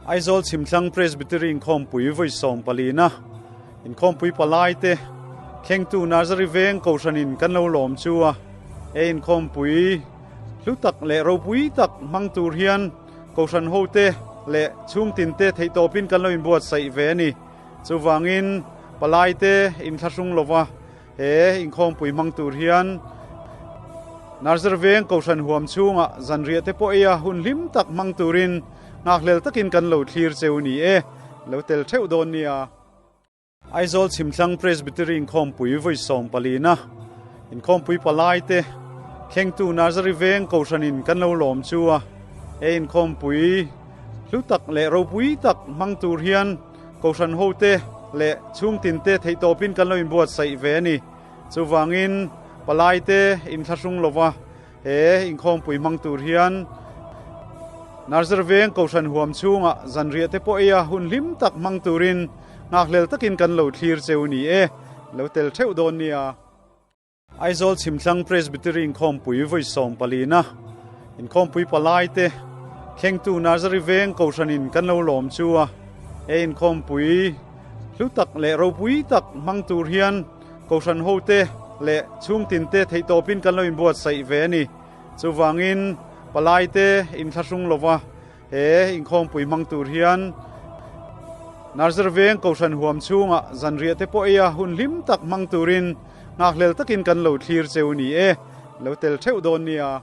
Aizawl Chhimthlang Presbytery Inkhawmpui vawi sawmpalina Inkhawmpui palaite thlengtu Nazari Veng Kohhranin kan lo lawm chu a, he inkhawmpui hlu tak leh ropui tak hmang tur hian Kohhran hote leh chhungtinte theihtawpin kan lo inbuatsaih ve a ni. Chuvangin palaite inthlahrung lova he inkhawmpui hmang tur hian Nazar Veng Kohhran huam chhungah zanriah te pawh eia hun hlim tak hmang turin nghakhlel takin kan lo thlir cheu ni e, lo tel theuh dawn nia. Aizawl Chhimthlang Presbytery Inkhawmpui vawi sawmpalina Inkhawmpui palaite thlengtu Nazari Veng Kohhranin kan lo lawm chu a, he inkhawmpui hlu tak leh ropui tak hmang tur hian Kohhran hote leh chhungtinte theihtawpin kan lo inbuatsaih ve a ni. Chuvangin palaite inthlahrung lova he inkhawmpui hmang tur hian Nazar Veng Kohhran huam chhungah zanriah te pawh eia hun hlim tak hmang turin nghakhlel takin kan lo thlir cheu ni e, lo tel theuh dawn nia. Aizawl Chhimthlang Presbytery Inkhawmpui vawi sawmpalina Inkhawmpui palaite thlengtu Nazari Veng Kohhranin kan lo lawm chu a, he inkhawmpui hlu tak leh ropui tak hmang tur hian Kohhran hote leh chhungtinte theihtawpin kan lo inbuatsaih ve a ni. Chuvangin palaite inthlahrung lova He inkhawmpui hmang tur hian Nazar Veng Kohhran huam chhungah zanriah te pawh eia hun hlim tak hmang turin nghakhlel takin kan lo thlir cheu ni e, lo tel theuh dawn nia.